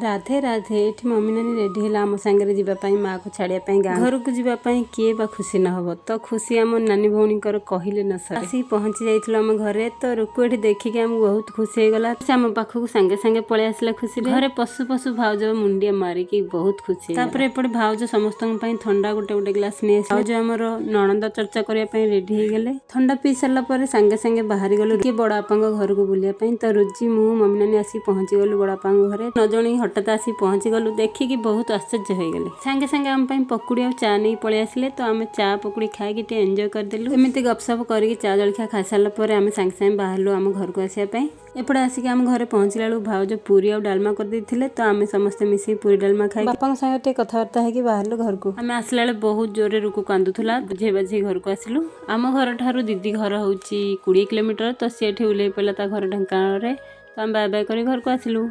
ରାଧେ ରାଧେ। ଏଠି ମମି ନାନୀ ରେଡ଼ି ହେଲା ଆମ ସାଙ୍ଗରେ ଯିବା ପାଇଁ, ମାଆକୁ ଛାଡ଼ିବା ପାଇଁ। ଗାଁ ଘରକୁ ଯିବା ପାଇଁ କିଏ ବା ଖୁସି ନ ହବ? ତ ଖୁସି ଆମ ନାନୀ ଭଉଣୀଙ୍କର କହିଲେ ନ ସରେ। ଆସିକି ପହଞ୍ଚି ଯାଇଥିଲୁ ଆମ ଘରେ। ତ ରୁକୁ ଏଠି ଦେଖିକି ଆମକୁ ବହୁତ ଖୁସି ହେଇଗଲା। ସେ ଆମ ପାଖକୁ ସାଙ୍ଗେ ସାଙ୍ଗେ ପଳେଇ ଆସିଲା ଖୁସିରେ। ଘରେ ପଶୁ ପଶୁ ଭାଉଜ ମୁଣ୍ଡିଆ ମାରିକି ବହୁତ ଖୁସି। ତାପରେ ଏପଟେ ଭାଉଜ ସମସ୍ତଙ୍କ ପାଇଁ ଥଣ୍ଡା ଗୋଟେ ଗୋଟେ ଗ୍ଲାସ ନେଇ ଆସିଲେ। ଭାଉଜ ଆମର ନଣନ୍ଦ ଚର୍ଚ୍ଚା କରିବା ପାଇଁ ରେଡି ହେଇଗଲେ। ଥଣ୍ଡା ପିଇ ସାରିଲା ପରେ ସାଙ୍ଗେ ସାଙ୍ଗେ ବାହାରି ଗଲୁ ଟିକେ ବଡ଼ ବାପାଙ୍କ ଘରକୁ ବୁଲିବା ପାଇଁ। ତ ରୁଜି, ମୁଁ, ମମି ନାନୀ ଆସିକି ପହଞ୍ଚି ଗଲୁ ବଡ଼ ବାପାଙ୍କ ଘରେ। ନ ଜଣେଇ ହଠାତ୍ ଆସିକି ପହଞ୍ଚି ଗଲୁ, ଦେଖିକି ବହୁତ ଆଶ୍ଚର୍ଯ୍ୟ ହେଇଗଲେ। ସାଙ୍ଗେ ସାଙ୍ଗେ ଆମ ପାଇଁ ପକୁଡ଼ି ଆଉ ଚା ନେଇ ପଳେଇ ଆସିଲେ। ତ ଆମେ ଚା ପକୁଡ଼ି ଖାଇକି ଟିକେ ଏନ୍ଜୟ କରିଦେଲୁ। ଏମିତି ଗପସପ କରିକି ଚା ଜଳଖିଆ ଖାଇସାରିଲା ପରେ ଆମେ ସାଙ୍ଗେ ସାଙ୍ଗେ ବାହାରିଲୁ ଆମ ଘରକୁ ଆସିବା ପାଇଁ। ଏପଟେ ଆସିକି ଆମ ଘରେ ପହଞ୍ଚିଲା ବେଳକୁ ଭାଉଜ ପୁରୀ ଆଉ ଡାଲମା କରିଦେଇଥିଲେ। ତ ଆମେ ସମସ୍ତେ ମିଶିକି ପୁରୀ ଡାଲମା ଖାଇ ବାପାଙ୍କ ସାଙ୍ଗରେ ଟିକେ କଥାବାର୍ତ୍ତା ହେଇକି ବାହାରିଲୁ ଘରକୁ। ଆମେ ଆସିଲା ବେଳେ ବହୁତ ଜୋରରେ ରୁକୁ କାନ୍ଦୁଥିଲା। ବୁଝେଇ ବାଝେଇ ଘରକୁ ଆସିଲୁ। ଆମ ଘର ଠାରୁ ଦିଦି ଘର ହେଉଛି 20 କିଲୋମିଟର। ତ ସେ ଏଠି ଓହ୍ଲେଇ ପଡ଼ିଲା ତା ଘର ଢେଙ୍କାନାଳରେ। ତ ଆମେ ବାଏ ବାଏ କରି ଘରକୁ ଆସିଲୁ।